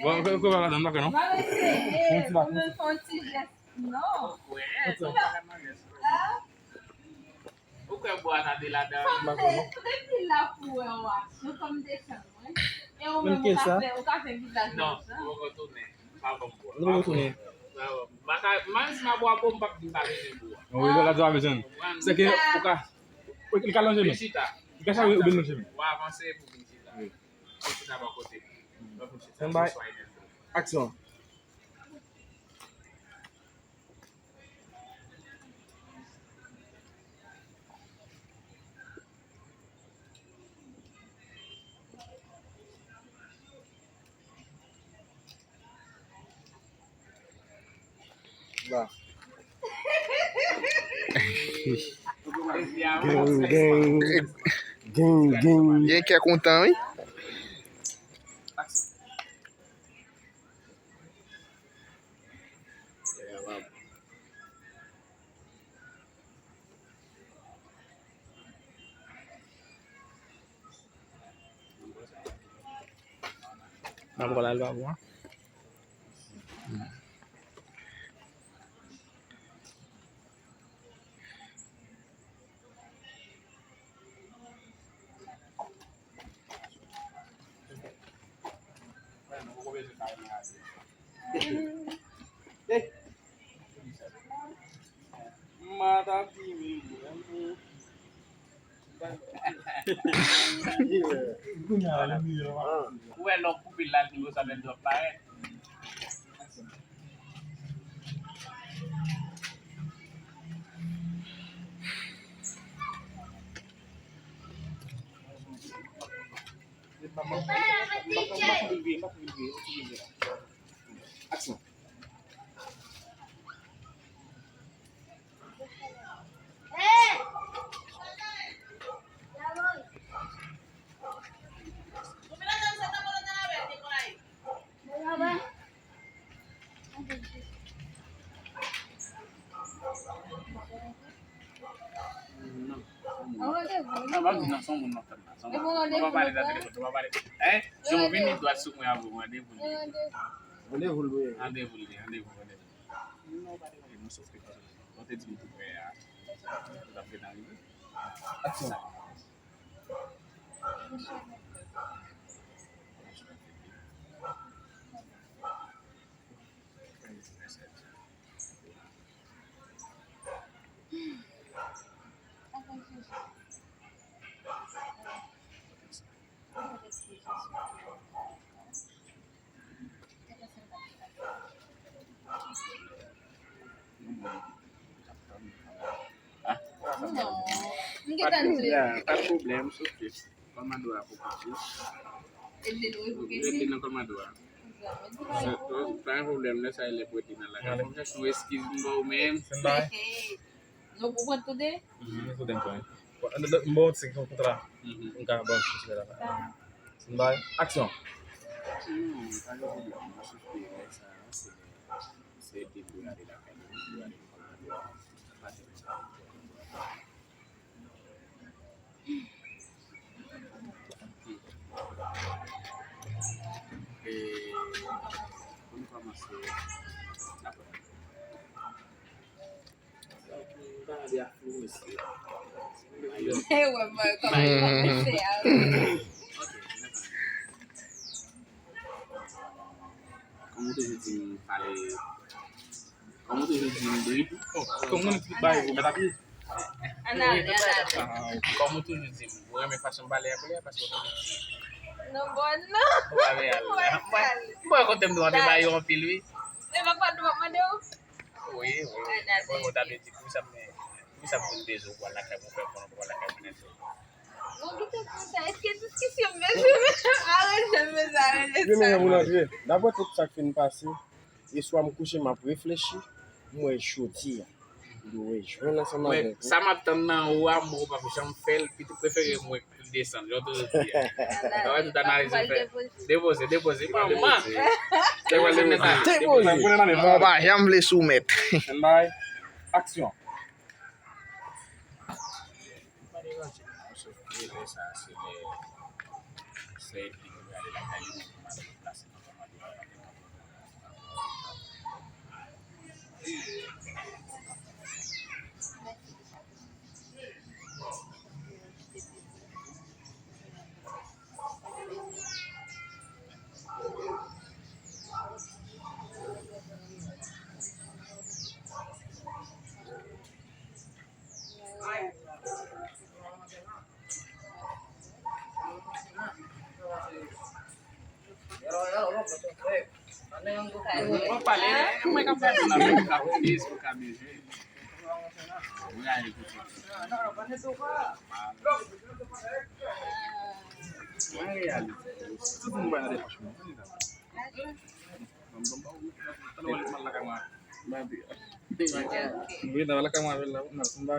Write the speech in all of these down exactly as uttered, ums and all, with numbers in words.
Bon, kòman la dan, dakò, non? Fè yon ti la, fè yon ti jès. Non. Ou kwè bwa ta te ladan? Fòm te, tout epi la pou wè w a. Nou fòm desann, wi. E ou menm ou ka fè, ou ka fè vizaj non, sa. Ou poko tounen. Pa ban m bwa. Nou poko tounen. Pa ban m. Maka, menm si m a bwa pou m p ap di m pa bezwen bwa. Wi, la, la, la, bezwen. Se ke ou ka, ou ka lonje men. Vin chita. Ou ka sa, wi, ou vin lonje men. Ou avanse pou vin chita. Wi. Vin chita bò kote. Vin chita. Stand by. Aksyon. Gang, gang. Gang, gang. Gen kè kontan, wi. N ap wè la, l pa bon, an. Ou wè lè w koupe l la, l di w sa fè dwòp parèt. Aksyon. Non, pa di non, se yon moun m ap tann la. Se yon moun. Nou pa pale nan telefòn, nou pa pale. Hein? Jan w vini dwat sou mwen avè w, randevou l ye. Randevou l ye. Randevou l ye, randevou, randevou. Non, pa de randevou, non, sof ke paske ou te di m tou prè a. Ou t ap gen nan rive. Aksyon. Non, m gentan di. Pa de pwoblèm, sof ke kòmando a poko fini. Rete nan kòmando a. Pa gen pwoblèm, lè sa e lè pou rete nan lakay. Fò m chèche yon eskiz m ba w menm. Nou pou pran tou de? Mhm. M ba w ti kontra. Mhm. M ka ba w ti kontra. Stand by. Aksyon. Non, pa gen pwoblèm. M sou pye, lè sa, se, se depi w ale lakay, depi w ale nan kòmando a. Pa de pwoblèm. E, pou nou kòmanse, dakò. Ou pa gade ak flou, mesye. E wè, mwen, kòman yo ap pase a, wi. Kòm ou toujou di m pale, kòm ou toujou di m dri. Kòm ou toujou di m bay pou mèt apye. Ann ale, ann ale. Kòm ou toujou di m, ou renmen fason m pale a koulye a, paske ou toujou di m. Non, bon, non. Ou pa vle ale. Mwen, mwen, kote m dwe te bay yo anpil, wi. E pa kwa dwe mande w? Wi, wi, wi. Bon, ou ta vle di, poukisa m, poukisa m vin bezwen w pral lakay mwen, fè konnen w pral lakay mwen nèt. Bon, kite pou sa, èske diskisyon m bezwen aranje m bezwen aranje sa? Wi, men yon moun antre. Dapre tout sa k fin pase, e swa m kouche, m ap reflechi, m wè jodi a. Dwe jwenn ansanm avèk ou. Sa m ap tann nan ou a, mwen ou p ap janm fè l, pitit prefere mwen k desann, jan w toujou di a. Sa wè tout analiz ou fè. Depoze, depoze, manman. Depoze, depoze. Depoze. Mwen pa janm vle soumèt. Stand by. Aksyon. Sè epi li ale lakay li, mwen pou m al ranplase tonton Mado a. Mwen pale, mwen ka pale la, mwen ka pale, mwen ka pale. Mwen reyalize. Tout moun bay nan defans mwen. Wi, nan lakay mwen avè l la, nan samba.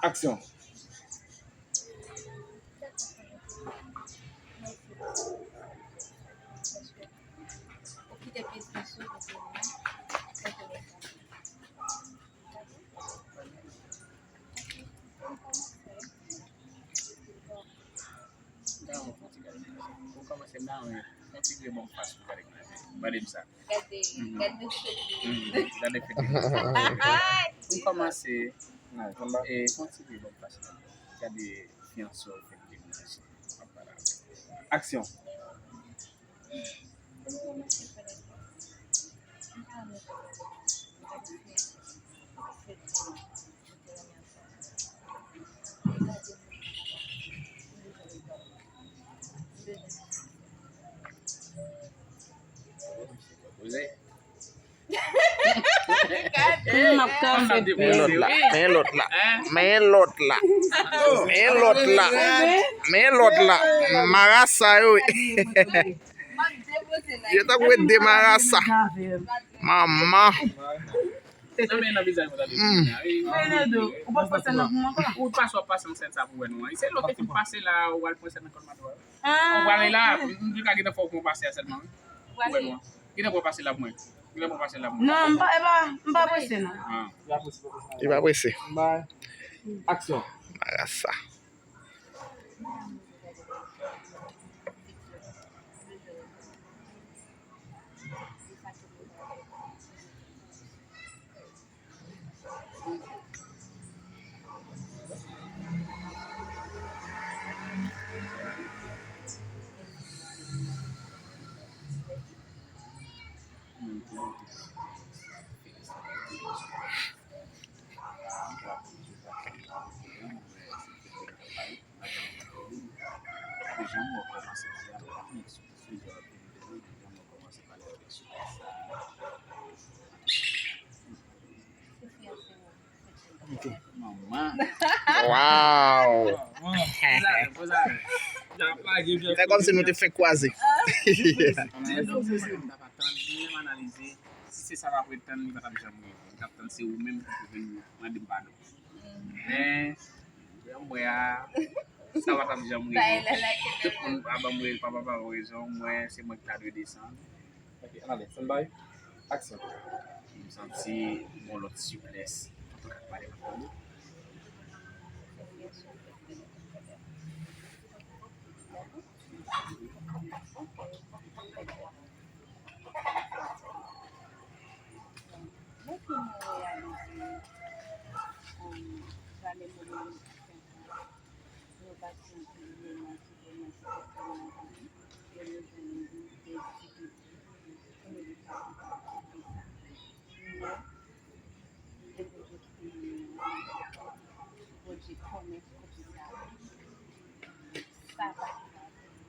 Aksyon. Ou kòmanse mare, yon ti vye bon fas pou gade nan je. Gade m sa. Gade, gade fete. Gade fete. Ou kòmanse, e, yon ti vye bon fas. Gade fiyanse w fè demoun. Aksyon. M ap ka fè Men lòt la, men lòt la, men lòt la, men lòt la, men lòt la. Marasa yo. Yo tankou de marasa. Manman. Nan men nan vizaj mwen tande. Fènando, ou pa pase nan pou mwen ankò la? Ou pase, w ap pase nan sèn sa pou wè nou an. Se lòt ki pase la, ou al pran sèn nan kòl mato a. Ou prale la, m di ka gentan fè w pran pase a sèlman. Ou wè nou an. Gentan pran pase la pou mwen. Gentan pran pase la pou mwen. Non, m pa, e pa, m pa prese non. Li pa prese. Aksyon. Marasa. Wow! Fè kòmsi nou te fenk kwaze. Si se sa m ap ret tann, li pa t ap janm rive. M t ap tann se ou menm ki pou vin mande m padon. Men, jan m wè a, sa pa t ap janm rive. Tout moun pa ban m re-, pa, pa, pa ban m rezon, mwen, se mwen ki ta dwe desann. Ok, ann ale. Stand by. Aksyon. M santi yon lòt siplès. Antanke pale m ap tande. Mwen te reyalize, um, valè moman nou te fè ansanm. Nou pa t janm te vle nan ki moman se te fè nan vi nou, e nou jwenn de difikilte pou nou te kapab aksepte sa. Men, e Bondye ki te mennen nou, Bondye pwomèt konsa, sa pa t ka vini.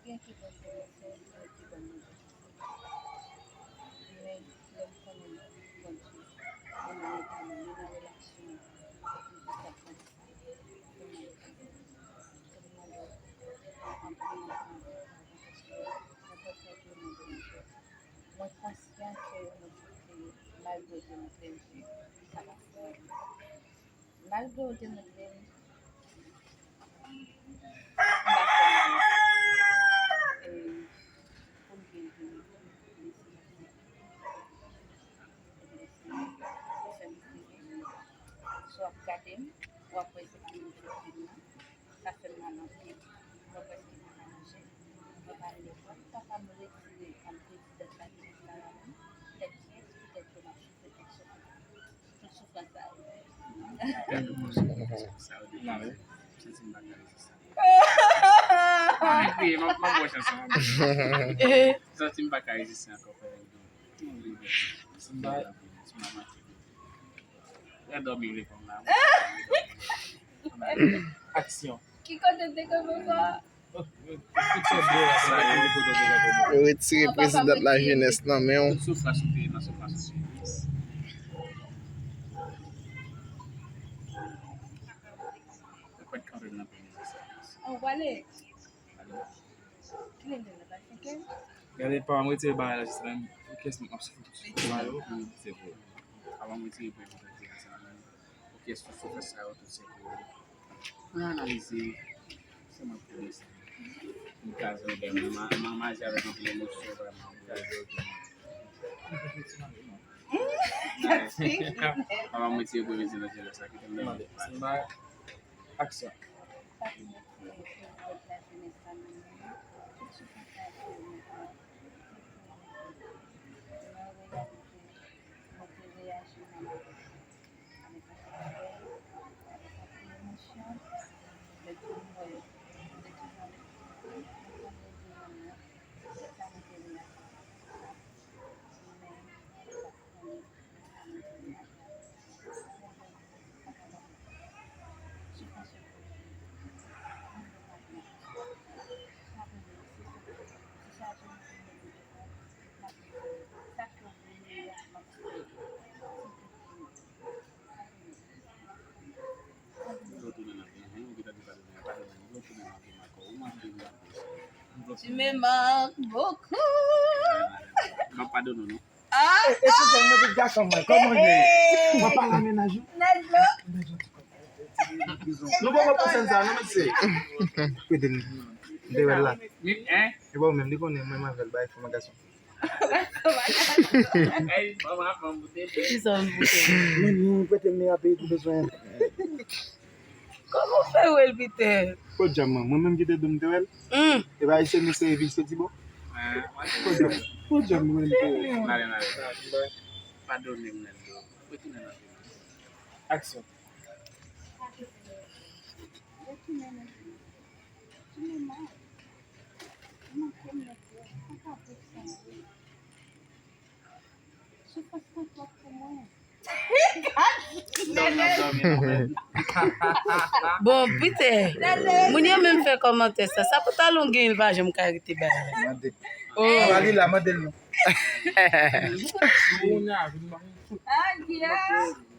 Gen ki ban m kòmansè, gen ki ban m manje. Men lè m konn Mwen konsyan ke mwen te, malgre w te montre m ke sa pa fè. Malgre w te montre m, m pa fè mal. E pou m vin di w, mèsi, mèsi. Mèsi, mèsi. Ou fè m plezi. Si w ap gade m, w ap wè se pa menm jan fim nan. Sa fè m mal anpil. Mwen prèske pa ka manje. Mwen pa vle wè. Papa m retire an prezidant la ki te travay. Petèt fyèf, petèt domaj, petèt soufrans. Tout soufrans sa yo. Sa yo depi. M santi m pa ka reziste. M ap kriye, m ap, m ap wè chans lan. M santi m pa ka reziste ankò, frè. M vle, m vle. Lè dòmi vle pran m la. Aksyon. Ki kote w te kanpe fò? Yo retire prezidan lajenès nan men w. Tout soufrans ou te ye nan soufrans ou te ye. Ou pa t kanpe m nan premye sa. An pale. Kilè lè la pa fenken? Gade pa m retire bagay la jis la. Kès m ap soufri tout soufri yo. Se vre. Avan m retire bagay la jis la. Kès tout soufrans sa yo tout se pou mwen analize. Se mwen ki konnen sa. M kraze yon bèm. M a- m a maji avèk anpil emosyon vrèman. M kraze yon bèm. Avan m retire premye ti nan jere sa. Kite m leve. Aksyon. Tu me manques beaucoup. M ap padone w non. Ah, e se sa mwen di gason mwen, kòman w ye? Mwen pa la mennaj ou. Nèg yo. Nou poko pran sèn sa non mesye. Kote l? M te wè l la. Li, hein? E pa ou menm, li konnen mwen m avè l bay fòm gason. Ey, mama, mama, boute. Ki sa w boute? Mwen, nou prete m meya peyi pou bezwen. Kòman w fè wè l, Pitè? Kot djam mwen, mwen menm ki te di w m te wè l? Hmm. E pa isi misye vin soti bon? Kot djam? Kot djam mwen te wè l? Male, male. Padone m, nèg yo. Retounen nan vi m. Aksyon. Soufrans lan twòp pou mwen. Non, non, non, non, non. Bon, Pitè, moun yo menm fè kòmantè sa. Sa pantalon gen, li pa janm ka rete bay. Mande. Oh. Mande la, mande l non. Ah, Guillaume.